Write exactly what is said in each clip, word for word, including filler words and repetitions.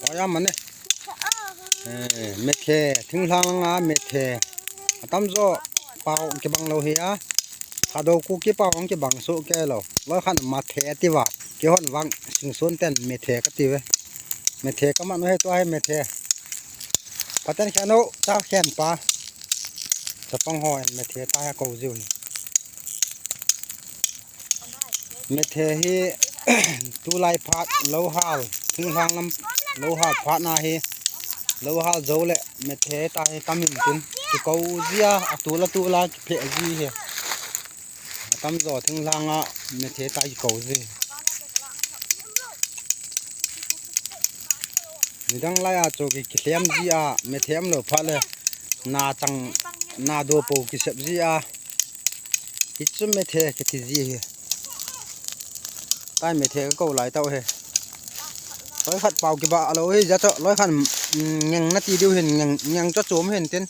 Oya mane. Eh, methe, thinglhang langa methe. Atamjo pao kibang lou hi a. Thadou Kuki pao ang kibang soh kei lou. Loi khan mathe ati uva. Keihon vang Singson ten methe kati uve. Methe kaman u hi tua hi methe. Paten khen u, cha khen pa. Chapang hon methe tia kou jiu hi. Methe hi tulai phat lou hal, thinglhang lam lou hal phat na hi, lou hal jou le methe tia hi tam in tin, kikou jia, atul atul a kiphe ji hi. Atamjo thinglhanga methe tia kikou ji. Nidang lai a chu ki, kilhem ji a, methe umlou phat le, na chang, na do po kisep ji a. Hichu methe kiti ji hi. Tia methe kakou lai tau hi. Loi khat pao kibah lou hi ja chu, loi khat, mm, ngeng nati diu hin, ngeng, ngeng chu chom hin tin.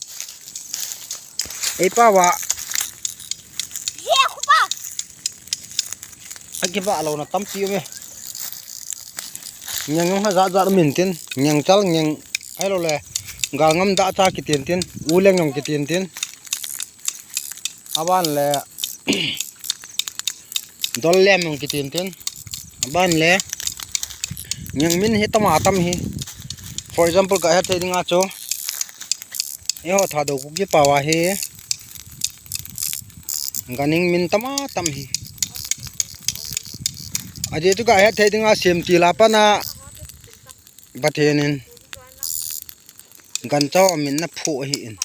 Ei pao a. Akibah louna tampi um e. Ngeng jong ha jat jat um in tin, ngeng chal ngeng, ahilou le, galngam da cha kitin tin, uleng jong kitin tin. Aban le, dollem jong kitin tin. Aban le, ngeng min hi tam a tam hi. For example, kahet thei dinga chu. Eiho Thadou Kuki pao a hi. Ganhing min tam a tam hi. Ajeh chu kahet thei dinga Semtil a pat a Pathen in gancha min ana phoh ahi in.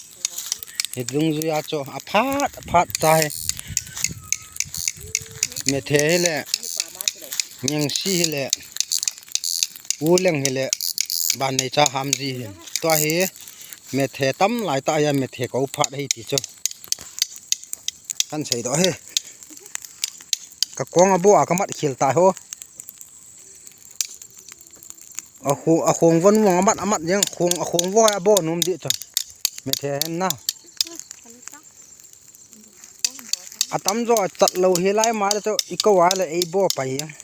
Hi dungjui a chu aphat, aphat cha hi. Methe hi le, ngengsi hi le, uleng hi le, ban nei cha ham ji hin. Tua hi, methe tam lai tah a, methe kou phat ahi ti chu. Kan seidoh hi. Ka kong a bo a ka mat khel ta ho. A khu-, a khong von mong a mat, a mat jeng khong, a khong vo a bo nom di chu. Methe hen na. Atamjo a chat lou hi lai ma le chu i kou a le ei bo pai jeng.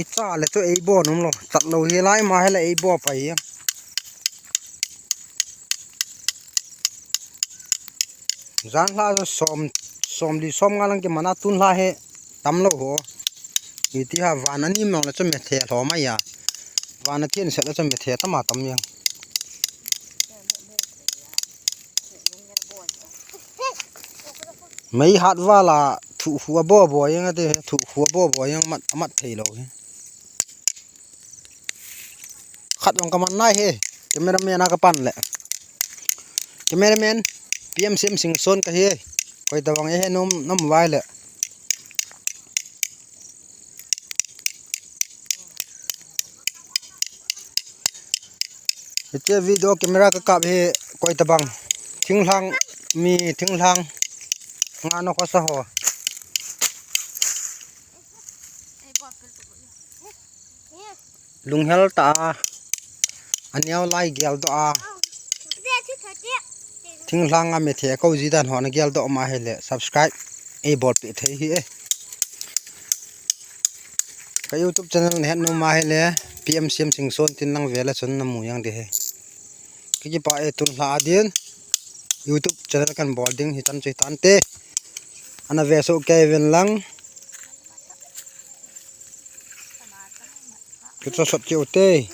I cha le chu ei bo nom lou. Chat lou hi lai ma he le ei bo pai jeng. Jan lha chu som, som li som nga lang kiman a tun lha hi tam lou ho. Iti ha van a nim nong le chu methe lhom a ja. Van a thin set le chu methe tam a tam jeng. Mei hat val a thuh khu a bo bo jeng ati, thuh khu a bo bo jeng mat, mat thei lou hi. Khat jong ka man nai hi. Cameraman a ka pan le. Cameraman, P M C M Singson ka hi. Koi tabang e he nom, nom vai le. Hiche video camera ka kap hi koi tabang. Thinglhang, mi thinglhang. Nga no khosa ho. Lunghel ta a, aneo lai geldoh a. Thinglhang a methe kou ji dan ho na geldoh ma hile subscribe ei bolpeh thei hi e. Ka YouTube channel na het nom a hile P M C M Singson tin lang vele chun na mu jeng di hi. Ka kipah e tun lha a din YouTube channel kan bol ding hi tan chu hi tante. Ana ve soh kei uvin lang. Kicha sot keu te.